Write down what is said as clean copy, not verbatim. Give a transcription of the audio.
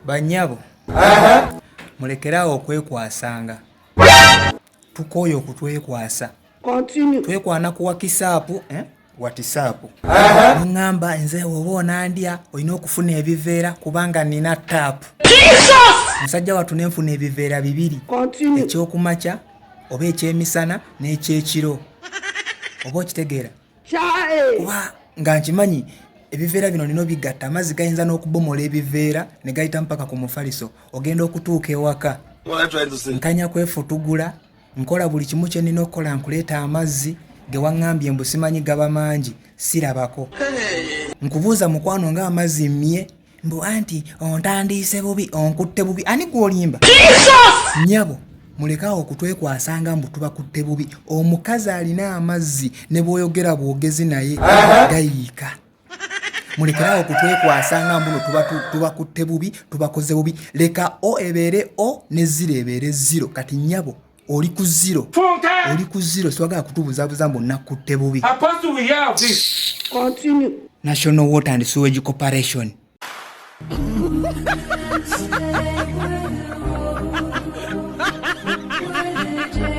Bannyabo, mulekeraawo okwekwasanga. Tukooye okutwekwasa. Twekwana ku wakisaapu, eh? Watisaapu. Noŋŋamba nze oba onandya olina okufuna ebiveera kubanga nina taapu. Musajja wattu ne nfuna ebiveera bibiri, ekyokumakya oba ekyemisana n'ekyekiro. Oba okitegeera? Kuba nga nkimanyi ebiveera bino nina obigatta, amazzi gayinza n'okubomola ebiveera ne gayita mpaka ku mufaliso. Ogenda okutuuka ewaka nkanya kwefutugula, nkola buli kimu kye nina okukola, nkuleeta amazzi ge waŋŋambye mbu simanyi gaba mangi, sirabako. Nkubuuza mukwano nga amazzi mmye, mbu anti ontandiise bubi, onkutte bubi. Ani gw'olimba? Nnyabo, mulekaawo okutwekwasanga mbu tubakutte bubi. Omukazi alina amazzi ne bw'oyogera bwogezi naye gayiika. Mulekerawo okutwekwasanga mbu no tubakutte bubi, tubakoze bubi. Leka o ebeere o ne ziro ebeere ziro. Kati nnyabo oli ku ziro, oli ku ziro, siwagala kutubuzabuza mbu nakutte bubi. National Water and Sewage Corporation.